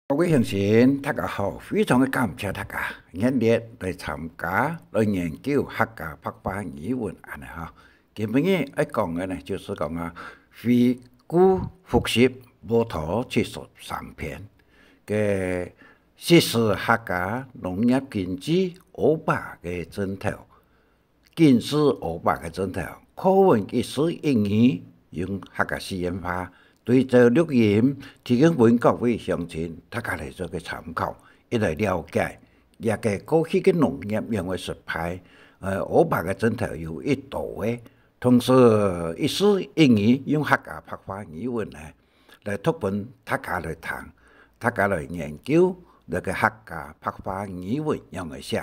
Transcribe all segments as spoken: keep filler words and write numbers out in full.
各位鄉親，大家好，非常个感謝大家熱烈來參加、來研究客家白話語文恁呢哈。今晡日愛講个呢，就係講啊，回顧復習無頭七十三篇个實施客家農業經濟烏白个症頭。 緊是烏白个症頭，課文一字一語用客家四縣話對照錄音，提供分各位鄉親大家來做个參考，一來了解這个過去个農業仰會失敗，呃，烏白个症頭有幾多个，同時一字一語用客家白話語文呢， 來讀分大家來聽，大家來研究這个客家白話語文仰會寫。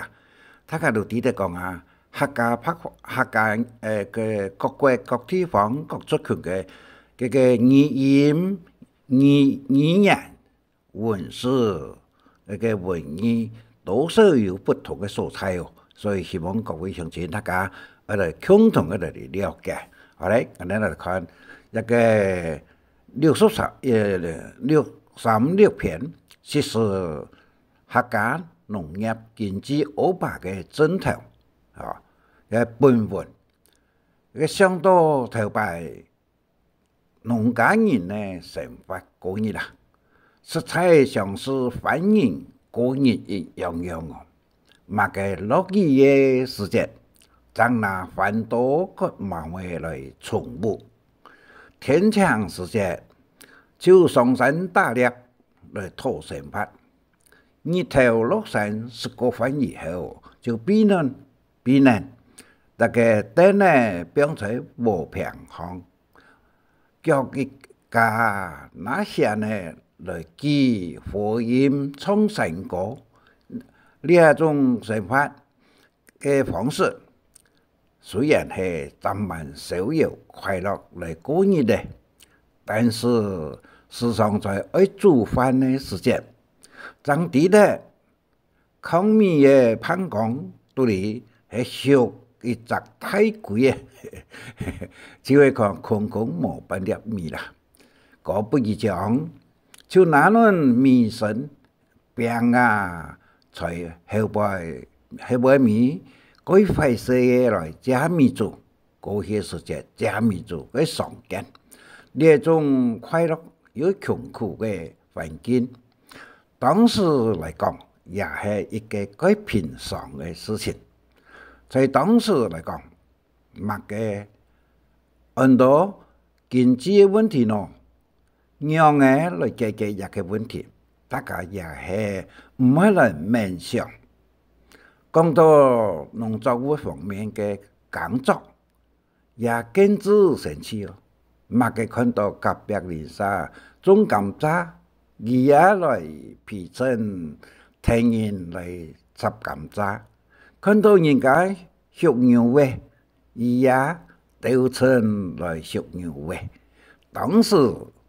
大家都知得講啊，客家白話、客家，呃，个各國各地方各族群个，个，个語音、語、語言、文字、該个文意，多少有不同个所在哦。所以希望各位鄉親大家，呃，來共同个來了解。好嘞，𠊎等來看這个 六十三，呃，六三六篇，實施客家農業經濟烏白个症頭，啊，个本文。个想到頭擺農家人个生活過日啊，實在像係番人過日一樣樣哦。麼个落雨个時節，正拿番刀割茅仔來充屋。天晴時節， 就上山打獵來討生活。日頭落山食過飯以後，就避冷，避冷，逐个凳仔放在禾坪項，腳一跏拿弦仔來舉和音唱山歌。這種生活个方式， 雖然係暫滿逍遙快樂來過日仔，但是時常在愛煮飯个時節，正知得炕尾个飯缸肚裡係畜一隻大龜仔，就係講空空無半粒米啦。姑不而將，就拿等米身 餅啊，在後背，後背尾，蓋壞勢个來借米煮，過歇時節借米煮，蓋常見。這種快樂又窮苦个環境，當時來講，也係一個蓋平常个事情。在當時來講，麼个安到經濟个問題呢？ 仰仔來解決這個問題，大家也係毋會來愐想。講到農作物方面个耕作，也更之生趣哦。麼个看到隔壁鄰舍種甘蔗，佢也來陪襯，跈人來插甘蔗；看到人家畜牛仔， 佢也兜陣來畜牛仔。當時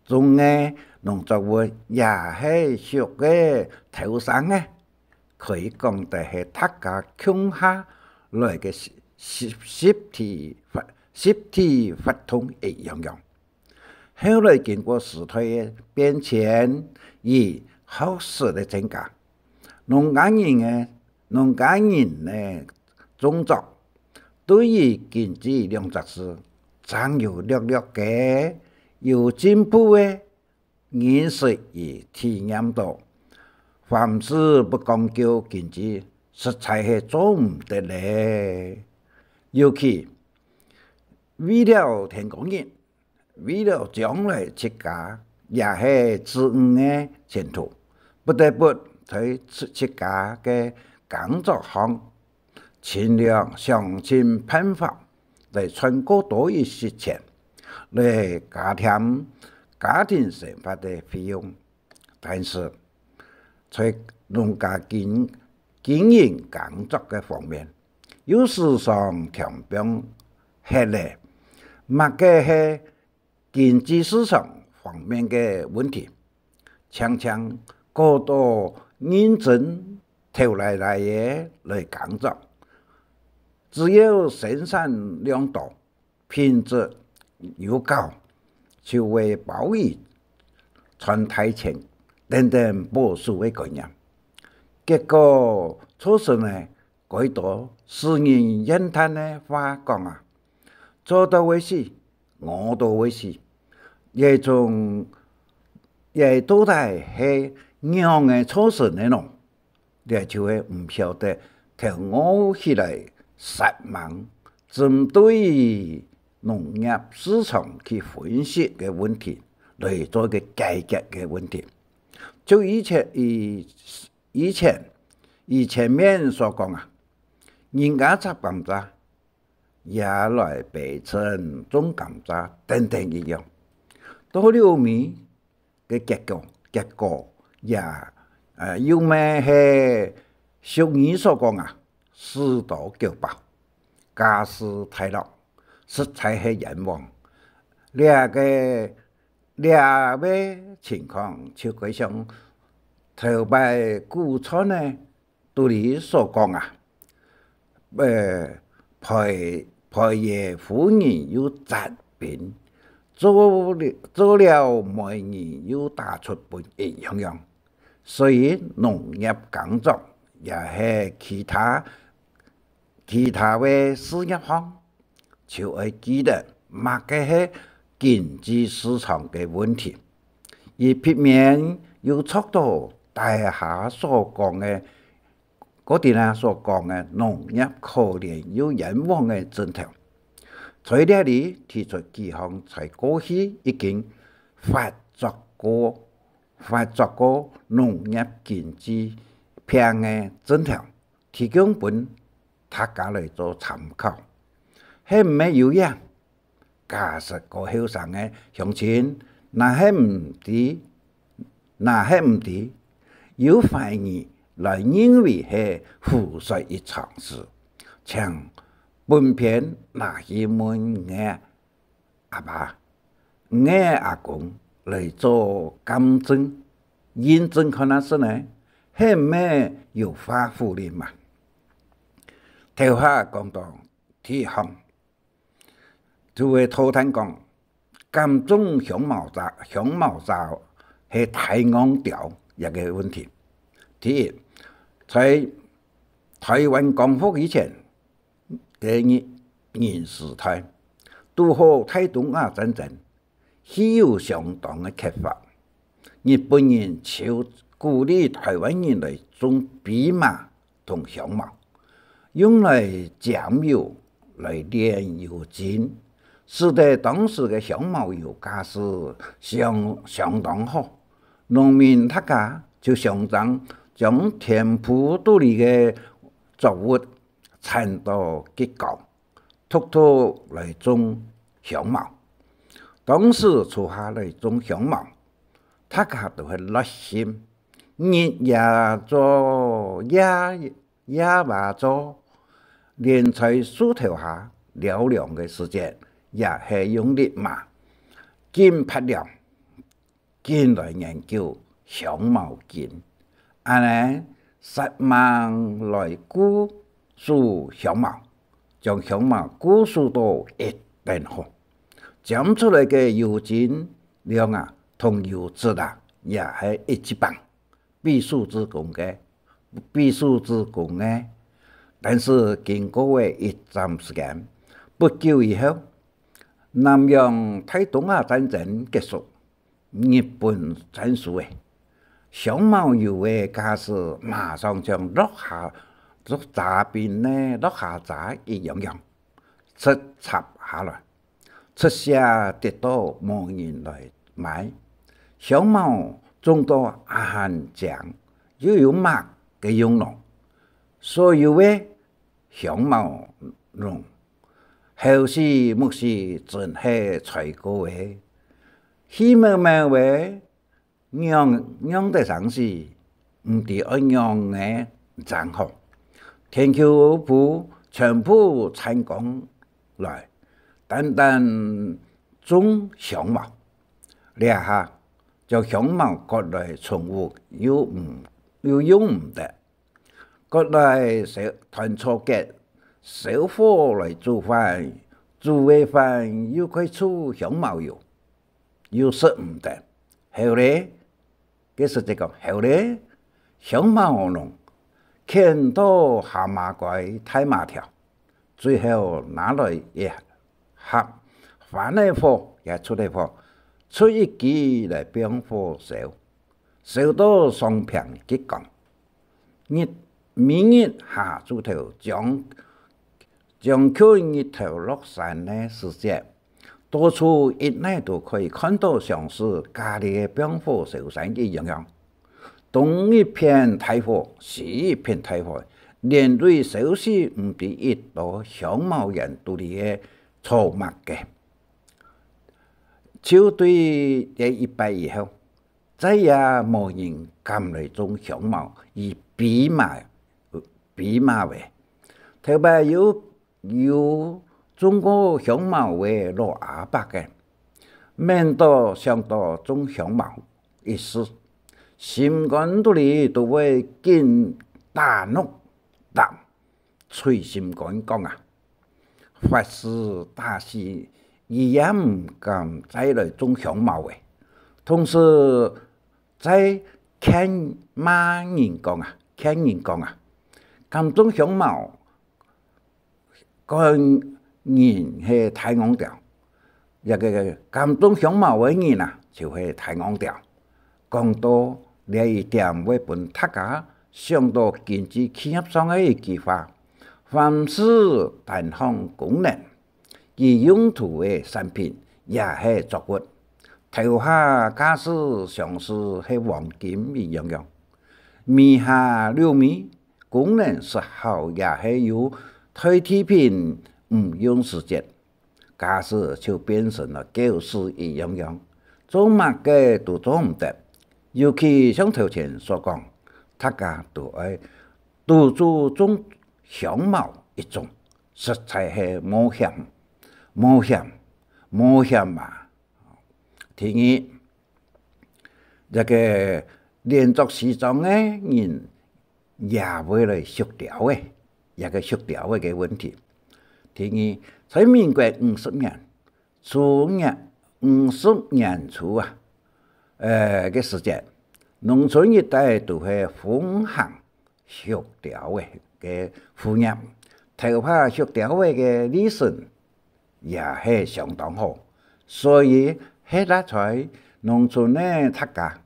種个農作物也係畜个頭牲仔，可以講得係大家共下來个集、集、集體活、集體活動一樣樣。後來經過時代个變遷與學識个增加，農家人个、農家人个種作 對於經濟兩隻字，正有略略个有進步个認識與體驗到。凡事不講究經濟，實在係做毋得咧。尤其為了天光日， 為了將來自家也係子女个前途，不得不在自、自家个耕作項盡量想盡辦法來賺過多一息錢，來加添家庭生活个費用。但是，在農家經、經營耕作个方面，又時常添放忒了，麼个係 經濟市場方面个問題，常常過多認真頭犁犁仔來耕作。只要生產量多，品質有夠，就會包佢賺大錢，等等保守个觀念。結果造成呢，該兜使人怨嘆个話講啊：「做到會死，餓到會死。」這種，這到底係仰仔造成个呢？這就係毋曉得頭臥起來煞猛，針對農業市場去分析个問題，來做一個解決个問題。就以前，以，以前，以前面所講啊，人家插甘蔗，也來陪襯種甘蔗等等一樣。到了尾个結果，結果也，呃，又乜係俗語所講啊：「屎多狗飽，價數大落，實在係冤枉。」這個，這個情況就該像頭擺古傳个 肚裡所講啊，呃，賠，賠爺夫人又責兵，做了，做了媒人又打出歕一樣樣。所以農業耕作也係其他，其他个事業項，就愛記得麼个係經濟市場个問題。佢避免又觸到大家所講个，該兜啊所講个農業可憐又冤枉个症頭。在這裡提出幾項在過去已經發作過，發作過農業經濟病个症頭，提供分大家來做參考。係毋係有影？ 假使該後生个鄉親，若係毋知，若係毋知，有懷疑來認為係胡說一場時，請本篇拿去問𠊎阿爸、𠊎阿公來做鑑證、驗證看啊，係呢，係毋係有畫虎膦嘛？頭下講到第一項， 就會討論講，敢種香茅蔗，香茅蔗係大戇鳥這個問題。第一，在臺灣光復以前个日，日時代，堵好大東亞戰爭， 汽油相當个缺乏。日本人就鼓勵臺灣人來種蓖麻同香茅，用來沾油，來煉油精，使得當時个香茅油價數相，相當好。農民大家就相爭將田圃肚裡个作物 產到極高，獨獨來種香茅。當時初下來種香茅，大家都係熱心，日也做，夜，夜也做，連在樹頭下尞涼个時節，也係用笠嫲緊撥涼， 緊來研究香茅根。恁呢煞猛來顧守香茅，將香茅顧守到一等好。沾出來个油精量啊，同油脂啊，也係一級棒，比手指公个，比手指公个。但是經過了一段時間，不久以後，南洋大東亞戰爭結束， 日本戰輸了，香茅油个價數馬上像落下，像遮冰个落下遮一樣樣，直插下來，直接跌到無人來買。香茅種到恁靚，又有墨个用咯，所有个 香茅農，後世目視真係衰過了。氣貓貓仔，仰，仰得生死，毋知愛仰仔正好。田坵埔全部剷光來，單單種香茅。這下，將香茅割來存屋又毋，又用毋得。 割來燒，團草結，燒火來煮飯，煮个飯又蓋臭香茅油，又食毋得。後來，該時節講，後來香茅農牽到蝦蟆胲大麻條，最後拿來一盒番仔火也出仔火，出一支來放火燒，燒到上坪極光。日，每日下晝頭將，將近日頭落山个時節，到處一哪都可以看到像係家裡个放火燒山一樣樣。東一片大火，西一片大火，連累燒死毋知幾多香茅園肚裡个草蜢个。就對這一擺以後，再也無人敢來種香茅，以蓖麻，蓖麻仔。頭擺有，有種過香茅个老阿伯仔，愐到想到種香茅一事，心肝肚裡都會緊打搦搦，捶心肝講啊，發誓打死佢也毋敢再來種香茅仔。同時再勸罵人講啊，勸人講啊，敢種香茅，該人係大戇鳥，這个敢種香茅个人啊，就係大戇鳥。講到這一點，會分大家想到經濟企業上个一句話：凡事單項功能，其用途个產品也係作物。頭下價數像係係黃金一樣樣，尾下柳尾，功能實效也係有代替品毋用時節，價數就變成了狗屎一樣樣，做麼个都做毋得。尤其像頭前所講，大家都愛堵住種香茅一種，實在係冒險，冒險，冒險啊！第二，這个連著西裝个人也會來畜鳥仔，這个畜鳥仔个問題。第二，在民國五十年初，五十年初啊，呃，个時節，農村一帶都係風行畜鳥仔个副業，頭下畜鳥仔个利潤也係相當好，所以係啦在農村个大家，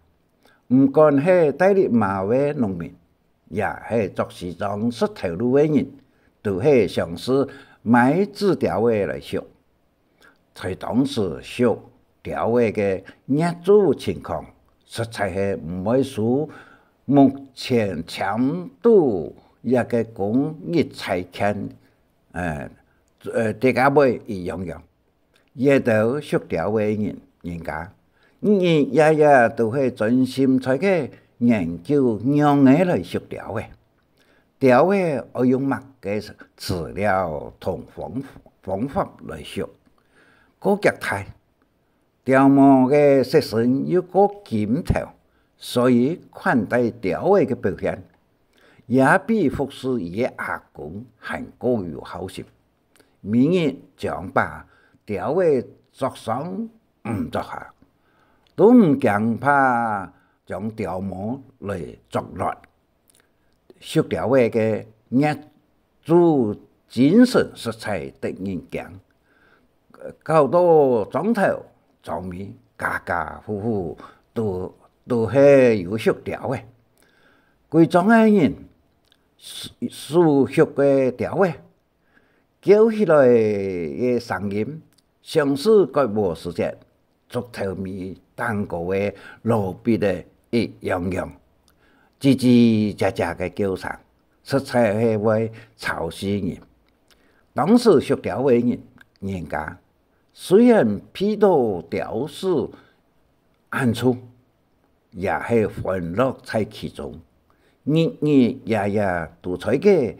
毋管係戴笠帽个農民，也係著西裝食頭路个人，都係想係買子鳥仔來畜。在當時畜鳥仔个業主情況，實在係毋會輸目前簽到這个公益彩券，呃，呃，這个尾一樣樣。這兜畜鳥仔人，人家，日日夜夜都係專心在該研究仰仔來畜鳥仔。鳥仔愛用麼个飼料同方，方法來畜，過遽大，鳥毛个色身又過金頭，所以款待鳥仔个表現，也比服侍佢个阿公還過有孝心。每日將把鳥仔捉上毋捉下，都毋驚怕將鳥毛來捉亂。畜鳥仔个業主精神實在得人驚，搞到莊頭莊尾家家戶戶都，都係有畜鳥仔。歸莊个人手，手畜个鳥仔， 叫起來个聲音，像係割禾時節，竹頭尾頂高个勞碌仔一樣樣，吱吱喳喳个叫聲，實在係會吵死人。當時畜鳥仔人，人家雖然鼻著鳥屎恁臭， 也係歡樂在其中，日日夜夜都在該，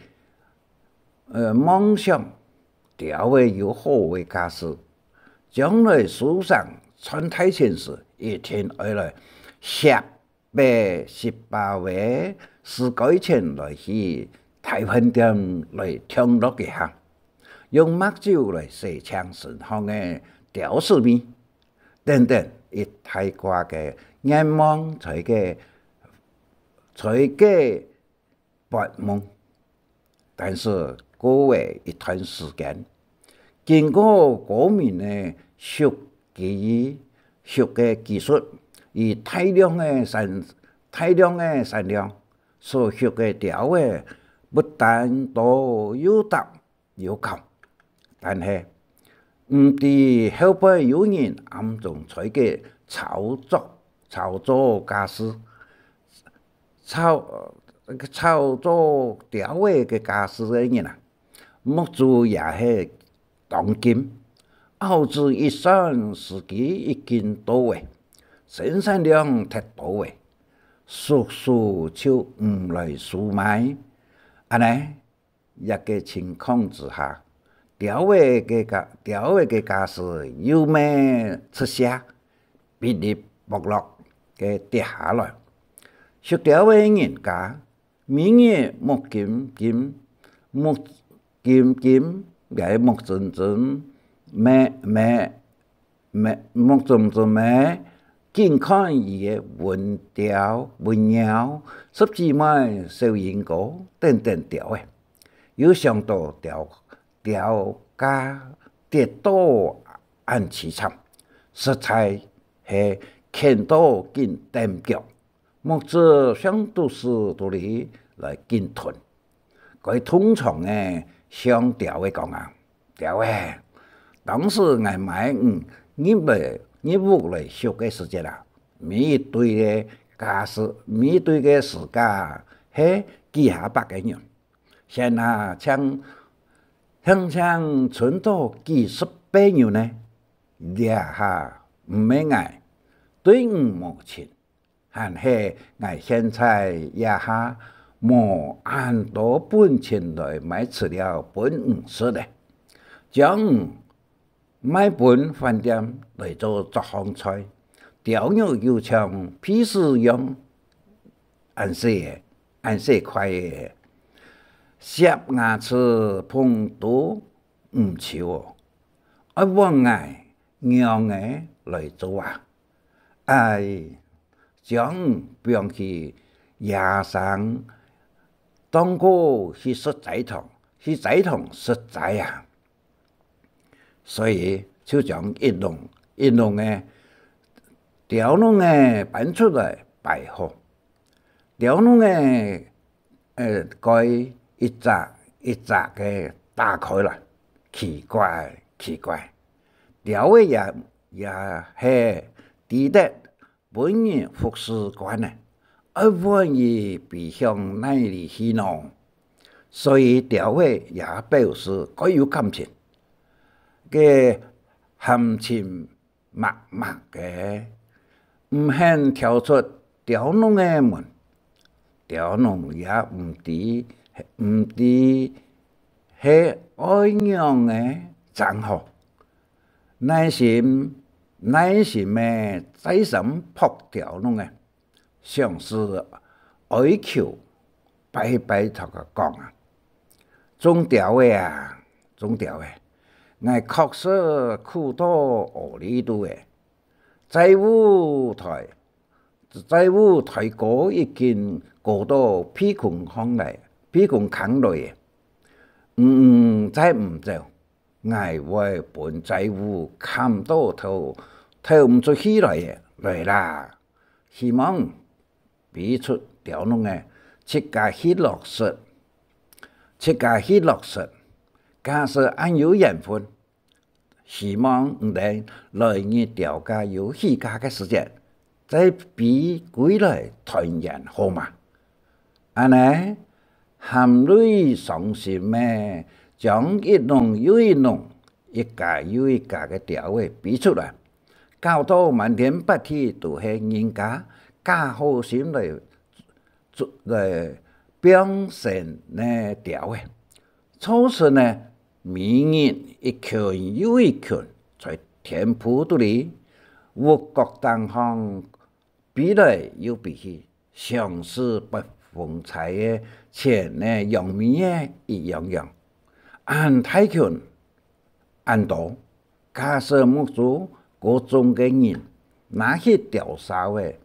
呃，夢想鳥仔有好个價數，將來收成賺大錢時，一定愛來翕八十包个豬肝錢來去大飯店來暢樂一下，用麥酒來洗淨身項个鳥屎味。 等等一大掛个願望在該，在該發夢。但是過了一段時間，經過高明个畜技，畜个技術，以大量个產，大量个產量，所畜个鳥仔不但多又大又高，但係毋知後背有人暗中在該操作，操作家事，操，操作鳥仔个家事个人啊，目珠也係當金，拗指一算，時機已經到了，生產量忒多了，叔叔就毋來收買。恁呢， 這个情況之下，鳥仔个價，鳥仔个價數又乜直瀉，嗶哩啵落个跌下來。畜鳥仔人家，每日目金金，目金金，个目睜睜，乜，乜， 目，目睜睜个緊看佢个文鳥、文鳥、十姊妹、小鷹哥等等鳥仔，又想到鳥，鳥價跌到恁悽慘，實在係譴到緊蹬腳。 目珠像堵屎肚裡來緊吞。該通常个向鳥仔講啊：「鳥仔，當時𠊎買你入來，入屋來畜个時節啊，每一對个價數，每一對个市價係幾下百个銀，現下淨，淨淨伸到幾十个銀呢。這下毋係𠊎對你無情， 還係𠊎現在這下無恁多本錢來買飼料分你食咧，將你賣分飯店來做桌項菜，鳥肉又像屁屎樣，恁細个，恁細塊个，攝牙齒縫都毋抽哦，愛換𠊎仰仔來做啊？」唉， 將你放去野生，當過去食齋堂，去齋堂食齋啊！所以就將一籠一籠个鳥籠仔搬出來擺好。鳥籠仔，呃，蓋一隻一隻个打開來，奇怪，奇怪，鳥仔也，也係知得 分人服侍慣咧，愛換佢飛向哪裡去呢？所以鳥仔也表示蓋有感情，該含情脈脈个，毋肯跳出鳥籠个門。鳥籠也毋知，毋知係愛仰仔正好，耐心，耐心个再三撲鳥籠仔， 像是哀求，拜拜頭个講啊：「眾鳥仔啊，眾鳥仔，𠊎確實苦到屙痢肚咧。債務代，債務代高已經高到鼻空項來，鼻空空來咧。你，你再毋走，𠊎會分債務崁到透，透毋出氣來咧。來啦！」希望 飛出鳥籠仔，自家去落實，自家去落實。假使恁有緣分，希望你等來日鳥價有起價个時節，再飛歸來團圓，好嗎？恁呢，含淚傷心个，將一籠又一籠， 一家又一家个鳥仔飛出來，搞到滿天八地都係人家假好心來捉，來放生个鳥仔。造成呢，每日一群又一群在田圃肚裡、屋角頂項飛來又飛去，像是發風搓个錢个揚米仔一樣樣。恁大群，恁多，假使目珠過腫个人，拿起鳥梢仔，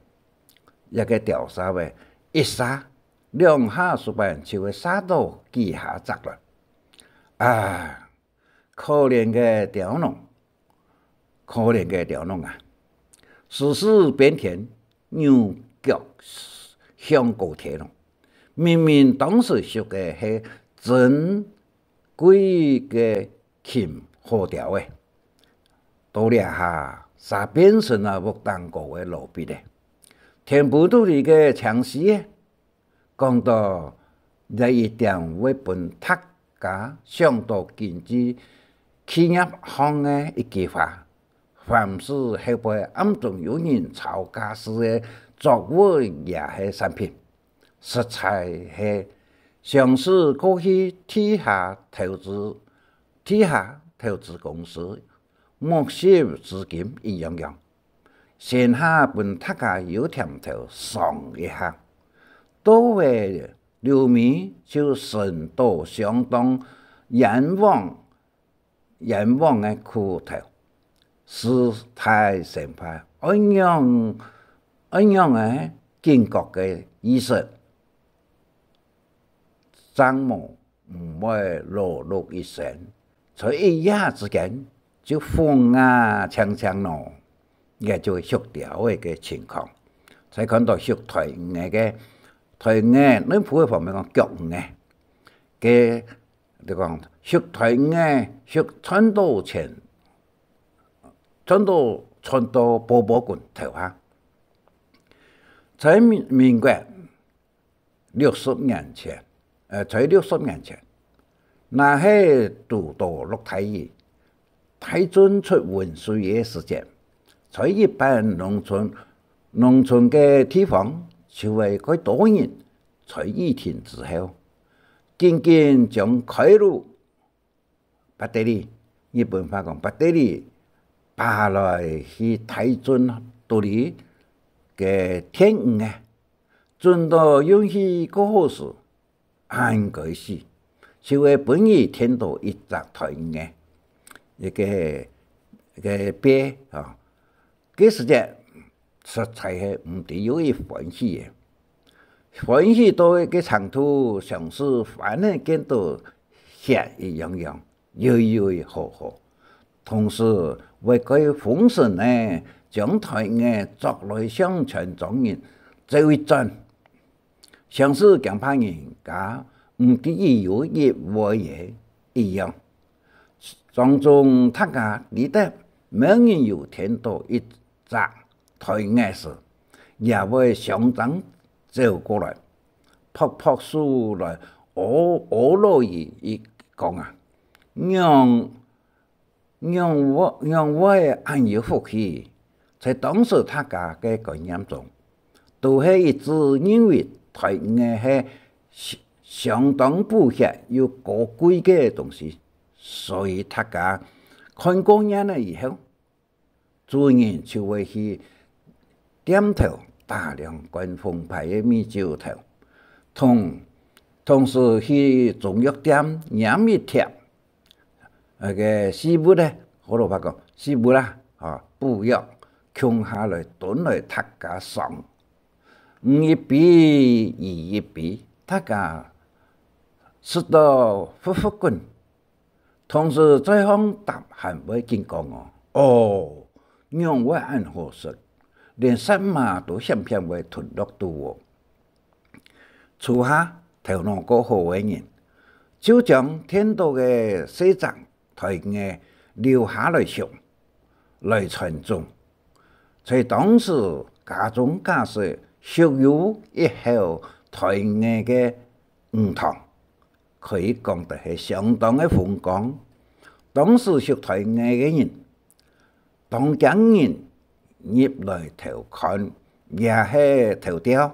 這个鳥梢仔，一捎，兩下手板就會捎到幾下隻來。啊，可憐个鳥農，可憐个鳥農啊！時時變天，扭腳向高天咯。明明當時畜个係珍貴个禽好鳥仔，到這下煞變成啊屋頂高个羅畢仔，田埔肚裡个青絲仔。講到這一點會分大家想到經濟企業項个一句話：凡事後背暗中有人操家事个作物也係產品，實在係想使過去地下投資，地下投資公司募集資金一樣樣。 先下分大家有甜頭爽一下，到尾留尾就承到相當冤枉、冤枉个苦頭。時代生活，恁樣、恁樣个警覺个意識，正無 毋會勞碌一生，在一夜之間就風啊淨淨咯。這就畜鳥仔个情況。再看到畜鴟魚个，鴟魚，內埔个方面講鴟魚个，該就講畜鴟魚，畜賺到錢，賺到賺到波波滾頭下。在民、民國 六十年前，呃，在六十年前，若係堵到落大雨，大圳出汶水个時節，在一般農村、農村个地方，就會蓋多人在雨停之後，緊緊將開路 八德里，日本話講八德里，爬來去大圳肚裡个田園仔，準到運氣過好時，恁該死，就會分佢電到一隻鴟魚仔，一个、一个鱉啊。該時節， 實在係毋知有幾歡喜仔。歡喜到該程度，像係番仔見到血一樣樣，喲喲好好。同時會蓋風神仔，將鴟魚捉來向村莊人走一轉，像係驚怕人家毋知佢有一位仔一樣。莊中大家知得，無人有電到一 隻鴟魚時，也會相爭走過來，拍拍手來呵、呵咾佢，佢講啊：「仰、仰會、仰會恁有福氣？」在當時大家个觀念中，都係一致認為鴟魚係相、相當補血又高貴个東西，所以大家看過癮了以後， 主人就會去店頭打兩罐紅牌个米酒頭，同、同時去中藥店拈一帖，該个四物仔，學老話講，四物仔，啊，補藥，共下來燉來大家爽。你一杯，佢一杯，大家食到囫囫滾。 同時嘴項答還會緊講哦：「哦，仰會恁好食，連舌嫲都險險會吞落肚哦。」初下頭腦過好个人，就將電到个細隻鴟魚留下來畜，來傳種。在當時，家中假使畜有一口鴟魚个魚塘， 可以講得係相當个風光。當時畜鴟魚个人，當驚人入來偷看，也係偷釣，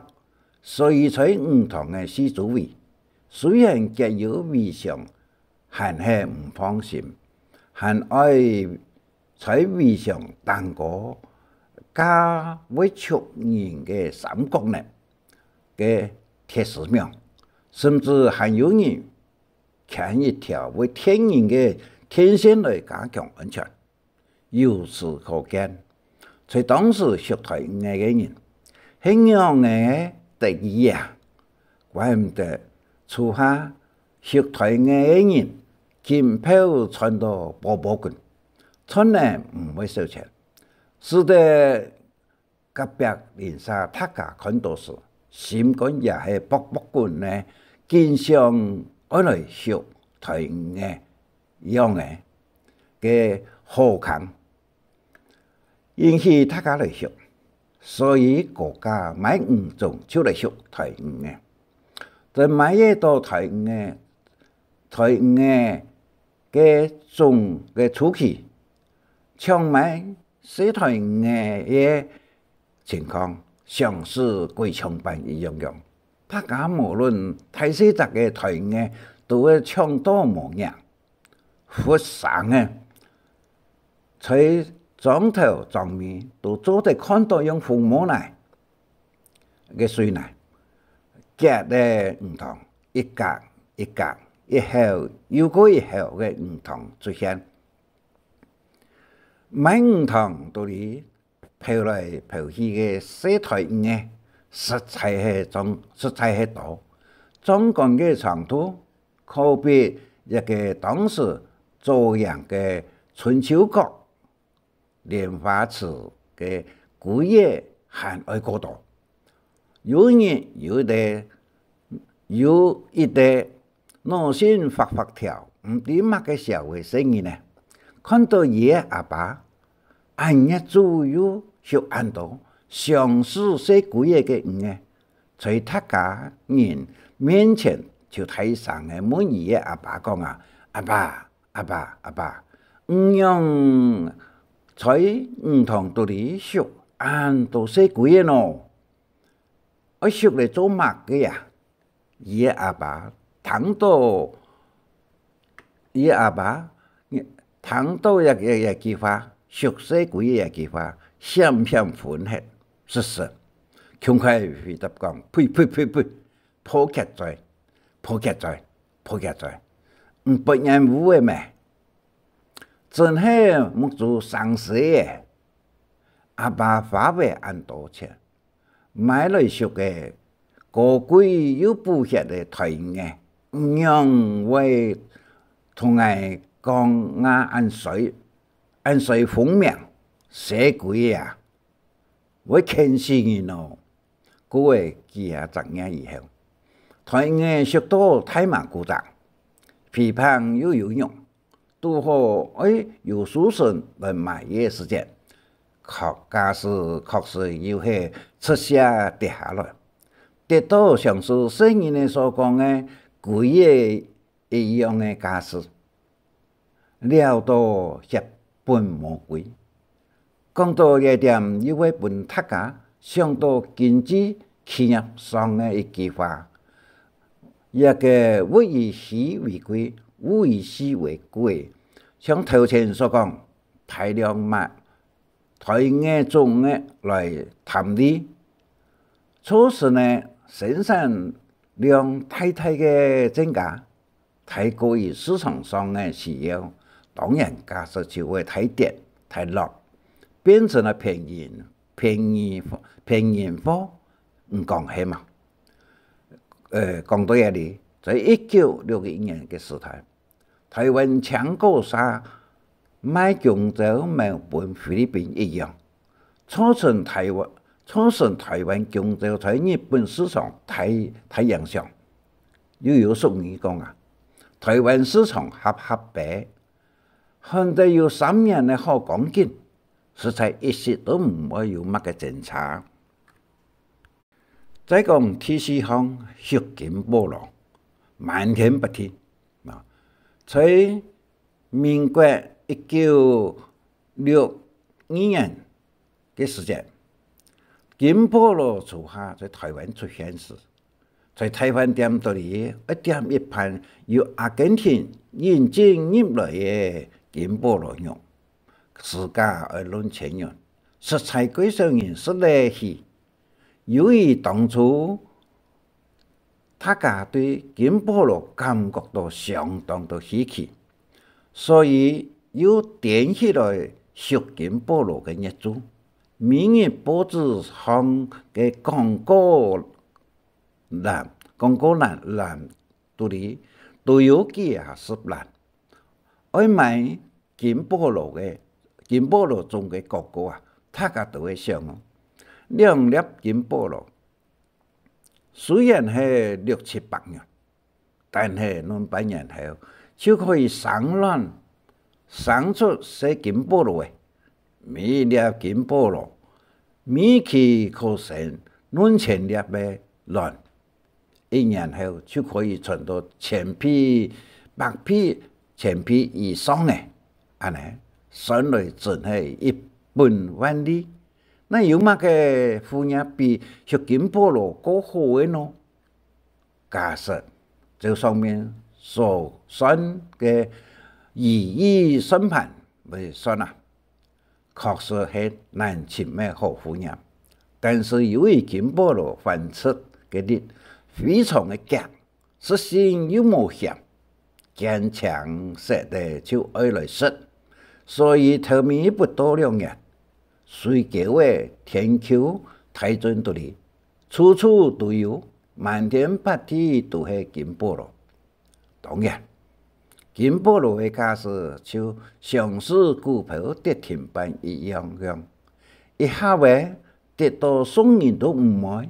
所以在魚塘个四周圍，雖然結有圍牆，還係毋放心，還愛 在圍牆頂高架會捉人个三角呢个鐵絲網，甚至還有人牽一條會電人个電線來加強安全。由此可見，在當時畜鴟魚个人，係仰仔得意啊！怪毋得初下畜台語个人，金票賺到飽飽滾，賺了毋會少錢。使得隔壁鄰舍大家看到時，心肝也係噗噗滾呢，緊想愛來畜台語个樣仔个好空。 引起大家來畜，所以高價買魚種就來畜台語仔。等買得到台語仔，台語仔个種个初期，搶買細台語仔个情況，像係鬼搶飯一樣樣。大家無論大細隻个台語仔，都會搶到無影。 忽生个，在庄頭庄尾都做得看到用紅毛泥个水泥結个魚塘，一格一格，一口又過一口个魚塘出現。滿魚塘肚裡 飄來飄去个細台魚仔，實在係壯，實在係多。壯觀个程度，可比一個當時左營个春秋閣、蓮花池个龜仔還愛過多。有一日，有一個，有一個 腦筋發發跳，毋知麼个社會細人仔，看到佢个阿爸恁熱煮又畜恁多，像係細龜仔个魚仔，在大家人面前就大聲个問佢个阿爸講啊：「阿爸，阿爸，阿爸，你仰在魚塘肚裡畜恁多細龜仔呢？ 愛畜來做麼个啊？」佢个阿爸聽到，佢个阿爸聽到這，這，這句話，畜細龜仔這句話，險險昏忒，失神。共下回答講：「呸，呸，呸，呸，破格嘴，破格嘴，破格嘴，毋發言無个咩？真係目珠生死个！」阿爸花忒恁多錢， 買來畜个高貴又補血个台語仔，仰會同𠊎講𠊎恁衰，恁衰風命，細龜仔啊，會譴死人哦！過仔幾下隻月以後，台語仔畜到大嫲牯嗄，肥胖又有肉， 堵好愛有收成來賣个時節，確，價數確實又係直線跌下來，跌到像係細人仔所講个龜仔一樣个價數，了到血本無歸。 講到這點，又會分大家想到經濟企業上个一句話：「這個物以稀為貴，物以稀為貴。」像頭前所講，大量買台語種仔來貪利，造成个生產量大大个增加， 大過於市場上个需要，當然價數就會大跌大落，變成了便宜，便宜，便宜貨，你講係無？呃，講到這裡，在一九六一年个時代，台灣青果社賣弓蕉賣分菲律賓一樣， 造成台灣，造成台灣弓蕉在日本市場大，大影響。又有俗語講啊：「台灣市場狹狹仔，罕得有三年个好光景，實在一息都毋會有麼个爭差。」再講第四項，畜金寶螺，滿天不停。啊，在民國一九六二年个時節，金寶螺初下在台灣出現時，在大飯店肚裡愛點一盤由阿根廷引進入來个金寶螺肉，市價愛論千元，實在蓋少人食得起。 由於當初大家對金寶螺感覺到相當个稀奇，所以又顛起來畜金寶螺个熱潮。每日報紙項个廣告欄，廣告欄，欄肚裡都有幾下十欄，愛買金寶螺个，金寶螺種个廣告啊，大家都會想哦，兩粒金寶螺，雖然係六七百元， 但係兩百年後，就可以生卵，生出細金寶螺仔。每一粒金寶螺，每期可生兩千粒个卵，一年後就可以賺到千倍、百倍、千倍以上个。恁呢，算來真係一本萬利。那有麼个副業比畜金寶螺過好个呢？ 假使照上面所算个如意算盤來算啊，確實係難尋个好副業。但是由於金寶螺繁殖个率非常个強，食性又無嫌，見青色个就愛來食，所以頭尾不到兩年，水溝仔、田坵、大圳肚裡， 處處都有，滿天遍地都係金寶螺。當然，金寶螺个價數就像係股票跌停板一樣樣，一下仔跌到送人都毋會。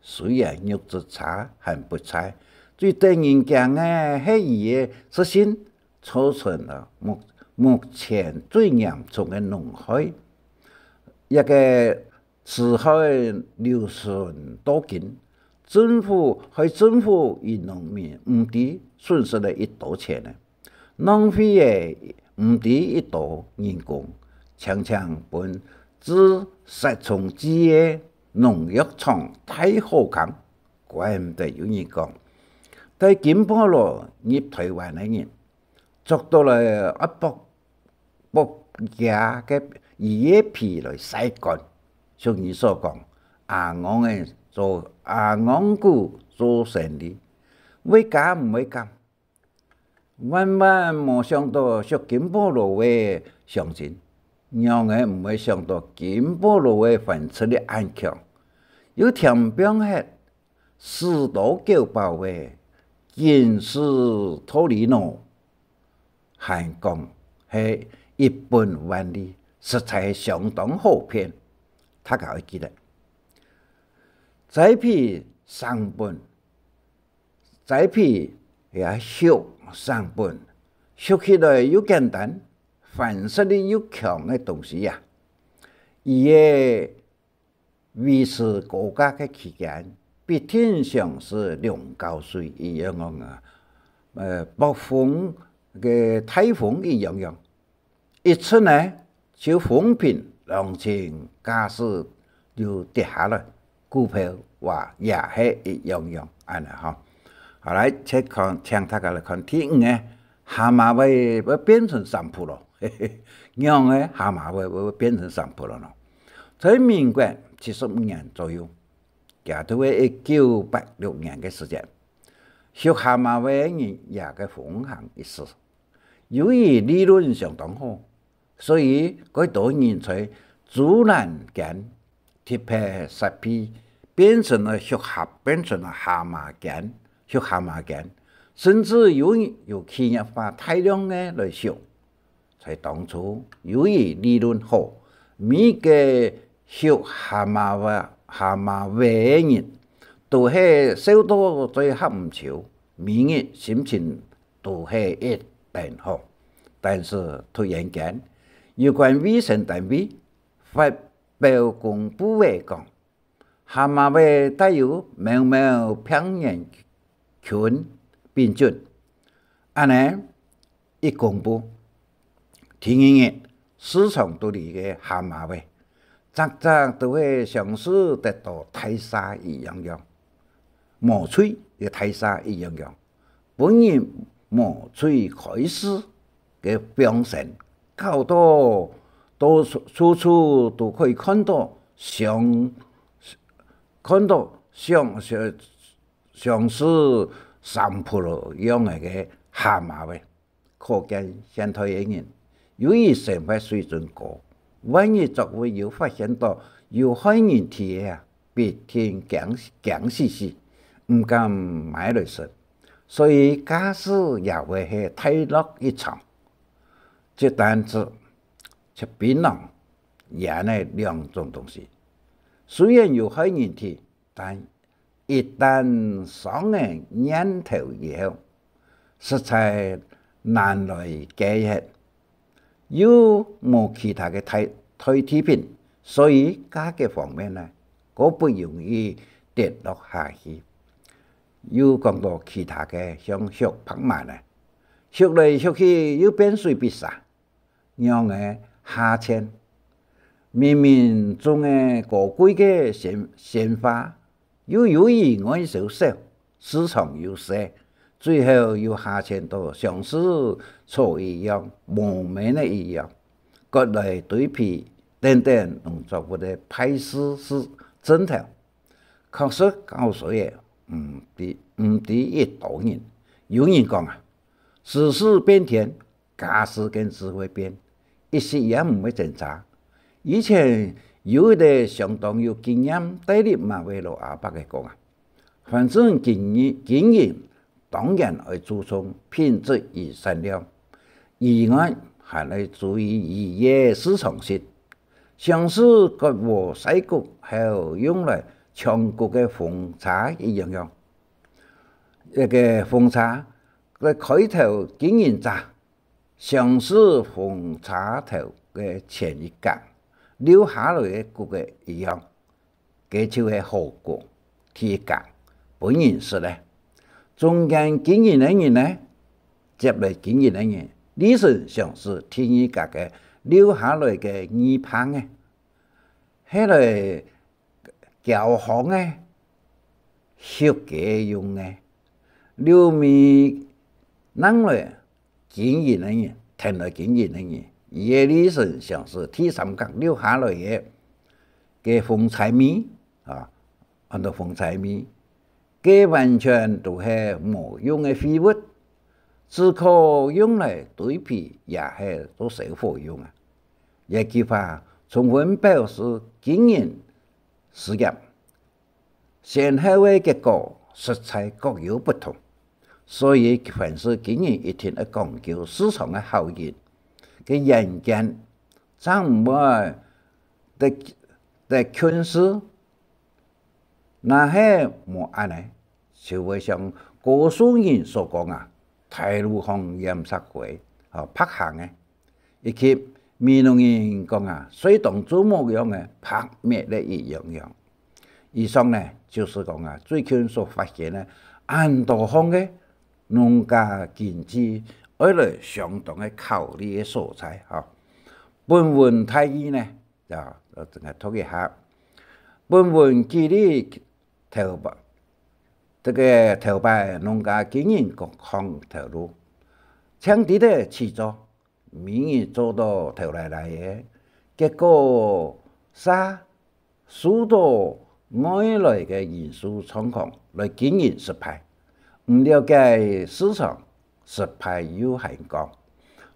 雖然肉質差還不在，最得人驚个係佢个食性，造成了目，目前最嚴重个農害。這个 死害流傳到今，政府，害政府與農民毋知損失了幾多錢呢，浪費了毋知幾多人工，淨淨分製殺蟲劑个農藥廠大好空。怪毋得有人講，帶金寶螺入臺灣个人， 捉到來愛剝，剝佢个魚个皮來曬乾。俗語所講，阿戇仔做，阿戇牯做生理，會驚毋會驚。萬萬無想到畜金寶螺个鄉親，仰仔毋會想到金寶螺个繁殖力恁強，又添放忒， 屎多狗飽个，緊屎脫離腦，還講係一本萬利，實在係相當好騙。大家愛記得，栽培生本，栽培也畜生本，畜起來又簡單，繁殖力又強个東西啊，佢个 維持高價个期間，必定像係龍攪水一樣樣啊，呃，暴風个颱風一樣樣。一出呢，就風平浪靜，價數就跌下來，股票話也係一樣樣，恁呢吼。好，來，再看，請大家來看第五个， 蝦蟆仔會變成三寶螺，仰仔蝦蟆仔會，會變成三寶螺呢？在民國七十五年左右，也就係一九八六年个時間，畜蝦蟆仔个人也个風行一時。由於利潤相當好，所以蓋多人在豬欄間 特別設備變成了畜蝦，變成了蝦蟆間，畜蝦蟆間，甚至有，有企業化大量个來畜。在當初，由於利潤好，每個畜蝦蟆仔，蝦蟆仔个人都係笑到嘴合毋揫，每日心情都係一等好。但是突然間，有關衛生單位發 表公布仔講，蝦蟆仔帶有某某病原菌病菌。恁呢一公布，第二日市場肚裡个蝦蟆仔，隻隻都係像係得到大痧一樣樣，無喙个大痧一樣樣。 分人無嘴開市个放生，搞到，到處處都可以看到像，看到像，像，像係三寶螺樣个蝦蟆仔。可見現代个人，由於生活水準高，萬一作物有發現到有害人體个啊，必定驚，驚死死，毋敢買來食。所以價數也會係大落一場。食單子、食檳榔，也係兩種東西。雖然有害人體， 但一旦上了癮頭以後，實在難來戒忒，又無其他个代，代替品，所以價格方面呢，過不容易跌落下去。又講到其他个，像畜白蠻呢，畜來畜去又變水鱉鰓， 仰仔下賤。明明種个高貴个鮮，鮮花，又由於外銷少，市場又細，最後又下賤到像係草一樣，無尾仔一樣，割來堆肥，等等農作物个敗勢係症頭。確實搞衰个，毋止，毋止一多人。有人講啊，時勢變遷， 價數跟著會變，一息也毋會爭差。以前有一個相當有經驗、大力馬个老阿伯个講啊，反正經營，經營當然愛注重品質與產量，以外還愛注意漁業市場性，像係割禾曬穀後用來搶穀个風車一樣樣。該個風車个開頭經營者， 像係風車頭个前一格，留下來个穀仔一樣，該就係好穀，第一格，分人食咧。中間經營个人呢，接來經營个人，理論上係第二格个留下來个二棒仔。 係來攪糠个、畜雞用个，留尾弄來經營个人，跈來經營个人，佢个理論上係第三格留下來个，个風車尾，啊，安到風車尾，該完全都係無用个廢物，只可用來堆肥，也係做燒火用啊。 這句話充分表示經營事業，先後个結果實在各有不同。所以凡事經營一定愛講究市場个效應，个遠見，正毋會得，得近視。 若係無恁呢，就會像高樹人所講啊，大路項染色灰，吼，白行个。以及美濃人講啊，水當做無樣个，白滅了一樣樣。以上呢，就係講啊，最近所發現个恁多項个農家經濟愛來相當个考慮个所在，吼。本文大意呢， 啊，𠊎讀一下。本文舉例頭擺，這個頭擺農家經營各項頭路，淨知得起做，每日做到頭犁犁个，結果煞受到外來个因素狀況來經營失敗，毋了解市場，失敗又還講，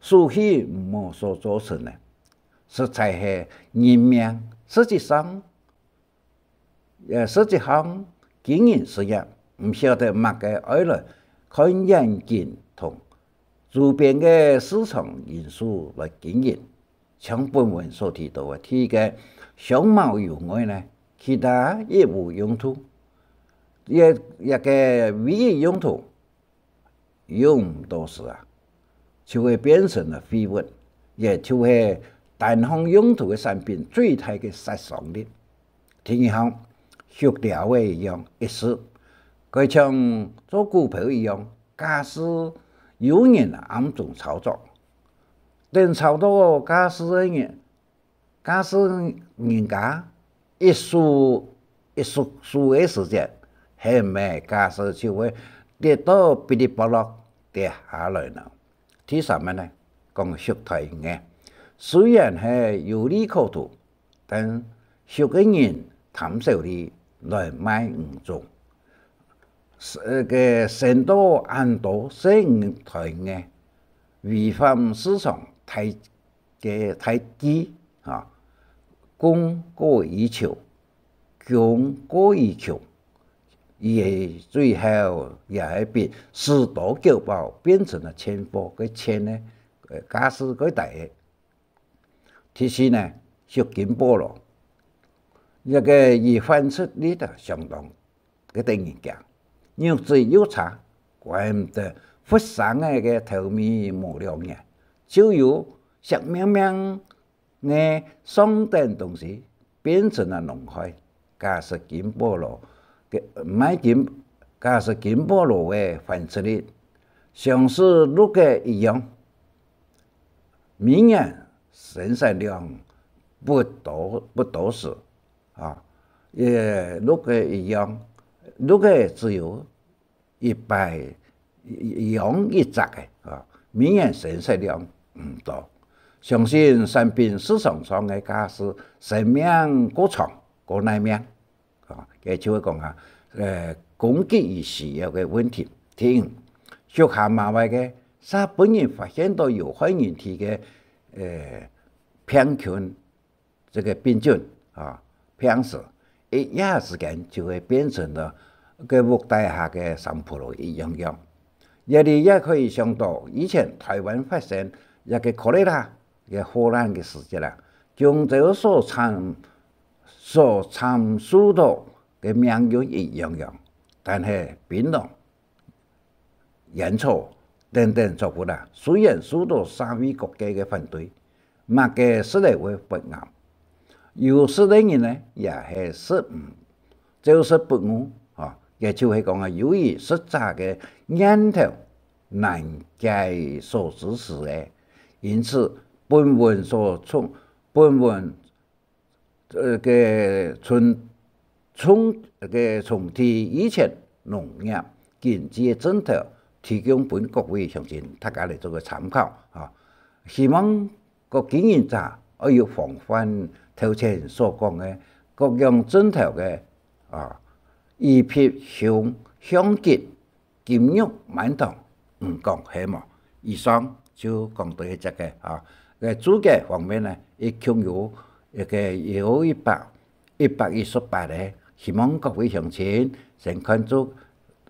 輸去毋好所做成个。 實在係人命。實際上，呃，實際上，經營事業，毋曉得麼个愛來看遠景同周邊个市場因素來經營。像本文所提到个，第一個，香茅有害呢，其他一無用途，也，也个唯一用途， 用毋到時啊，就會變成了廢物，也就係單項用途个產品最大个殺傷力。第二項，畜鳥仔一樣，一時，該像做股票一樣，假使有人暗中操作，等炒到價數个人， 假使人家一輸，一輸，輸个時節，係毋係價數就會跌到嗶哩啵落跌下來呢？第三個呢，講畜大魚，雖然係有利可圖，但畜个人貪小利來賣魚種，呃，个生到恁多細魚大魚，違反市場大 个大忌，吼，供過於求，供過於求，佢个最後也係變，使多久飽變成了千貨，个千呢，呃，價數過大个。第四呢，畜金寶螺，這个佢繁殖力啊相當个得人驚，肉質又差，怪毋得佛山个个頭尾無兩年，就有色明明个上等東西變成了農害。假使金寶螺个，賣金，假使金寶螺个繁殖力，像係鹿个一樣，每年生產量不多，不多時，啊，也鹿个一樣，鹿个只有一擺養一隻个，啊，每年生產量毋多。相信產品市場上个價數生命過長，過耐命。啊，該就係講啊，呃，供給與需要个問題。第五，畜蝦蟆个，煞分人發現到有害人體个，呃，病菌，這个病菌啊，病死，一夜之間就會變成了个屋底下个三婆羅一樣樣。這裡也可以想到，以前台灣發生這个cholera个霍亂个時節啦，弓蕉所慘，所慘受到个命運一樣樣，但係檳榔、 煙草等等作物啊，雖然受到社會各界个反對，麼个食了會發癌，有食个人呢，也係食毋，照食不誤，吼，也就係講啊，由於食者个念頭難解所支持个，因此本文所從，本文 呃，个從，從，个從第以前農業經濟个症頭提供分各位鄉親大家來做个參考啊。希望各經營者愛有防範頭前所講个各樣症頭个啊，以避凶向吉。 金玉滿堂，毋講係無？以上就講到這隻个啊。个註解方面呢，一共有一个有一百，一百一十八个，希望各位鄉親先看註，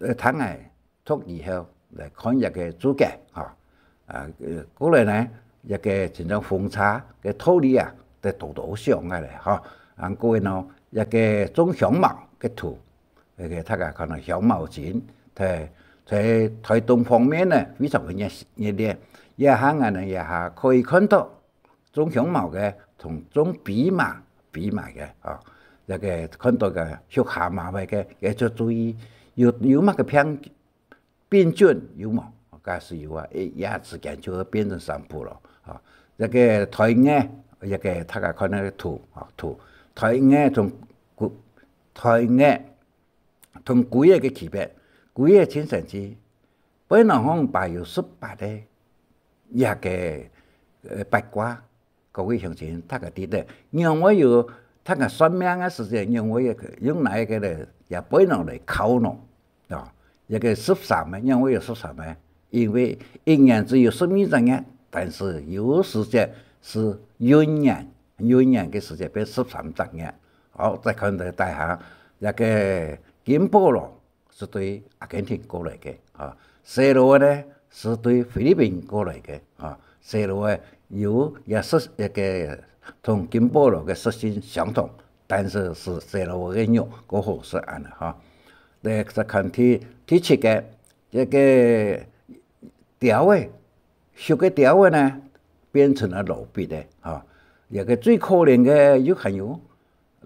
呃，聽𠊎讀以後來看這个註解哈。啊，呃，過來呢，這个親像風車个道理啊，得多多想啊咧哈。啊，各位呢，這个種香茅个圖， 該个大家看到香茅精，在，在台東方面呢，非常个熱，熱烈。這下𠊎等這下可以看到種香茅个同種蓖麻，蓖麻个啊，這个看到个畜蝦蟆个，个就注意有，有麼个病，病菌有無？假使有啊，一夜之間就會變成三寶了啊。這个台灣，這个大家看那个圖啊，圖，台灣同古，台灣 同龜仔个區別，龜仔盡神奇，背囊項擺有十八个這个，呃，八卦，各位鄉親大家知得，仰會有，大家算命个時節，仰會有，用哪一个咧，這背囊來敲喏，啊，這个十三个，仰會有十三个？因為一年只有十二隻月，但是有時節係閏年，閏年个時節變十三隻月。好，再看到底下，這个金寶螺， 係對阿根廷過來个，啊，細螺仔呢，係對菲律賓過來个，啊，細螺仔有也係一个同金寶螺个食性相同，但是係細螺仔个肉較好食恁呢，哈。來，再看第，第七个，這个鳥仔，畜个鳥仔呢，變成了螺鱉仔，哈。這个最可憐个又還有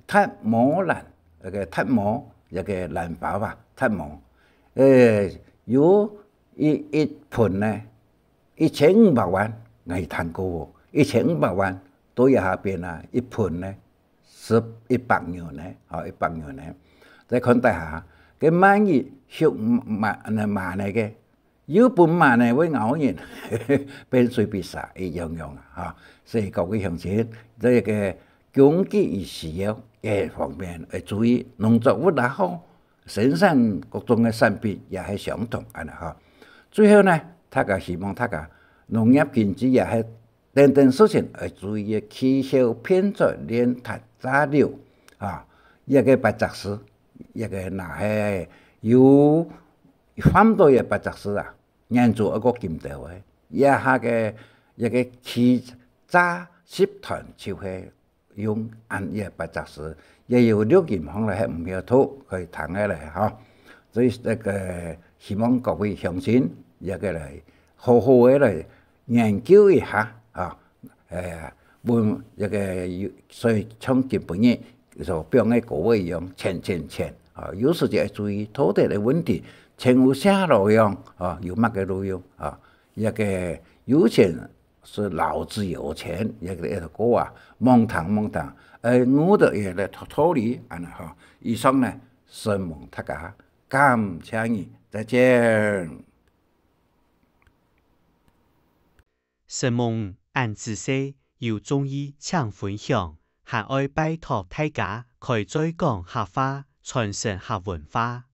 達摩蘭，該个達摩，該个蘭花啊，達摩，欸，有一，一盆呢，一千五百萬，𠊎聽過哦，一千五百萬，到這下變啊，一盆呢，係一百元呢，吼，一百元呢。再看底下，該鰻魚畜嫲，嫲仔个， 又分嫲仔會咬人，變水鱉蛇一樣樣啊，哈。所以各位鄉親，這个供給與需要个方面愛注意，農作物也好，生產各種个產品也係相同恁呢哈。最後呢，大家希望大家農業經濟也係等等事情愛注意个氣候變遷、連帶炸流啊，這个八隻字，這个若係有犯到這八隻字啊， 原主愛過金斗个，這下个，這个氣炸集團就係用恁樣个八隻字，也有錄音項來，係毋曉讀，可以聽个咧，吼。所以這个希望各位鄉親，這个來好好个來研究一下，啊，誒，問這个有，所以像今晡日所放个歌仔一樣，錢錢錢，啊，有時節愛注意道德个問題，錢有啥路用，啊，有麼个路用，啊。 這个有錢是老子有錢，這个，這个歌啊，罔聽罔聽，誒，悟得這个道理，恁樣吼。以上呢，承蒙大家，感謝你，再見。承蒙恁仔細，有中意請分享，還愛拜託大家開嘴講客話，傳承客文化。